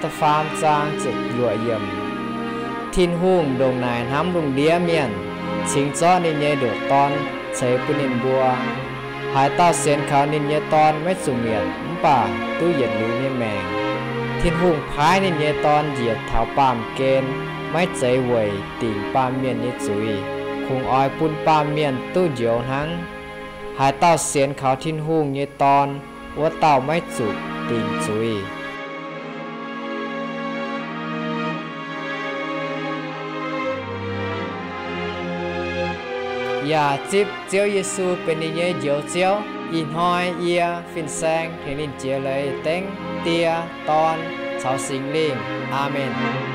Da'faam zaang ziepc luoqc yiemc. Tin-Hungh ndongc naaic hnamv lungh ndiev mienh, cingx zorqv ninh nyei ndoqc Dorn ceix bun ninh mbuo. Haaix dauh sienx kaux ninh nyei Dorn maiv zuqc mietc mv baac duqv yietc liuz nyei maengc. Tin-Hungh paaiv ninh nyei Dorn njiec taux baamh gen, maiv zeiz weic dingc baamh mienh nyei zuiz, kungx oix bun baamh mienh duqv njoux hnangv. Haaix dauh sienx kaux Tin-Hungh nyei Dorn, wuov dauh maiv zuqc dingc zuiz. Yaac zipv Ziouv Yesu benx ninh nyei Njoux Ziouv. Ih hnoi yie fin-saeng tengx ninh jiex leiz dengv Die, Dorn, caux Singx Lingh. Aamen.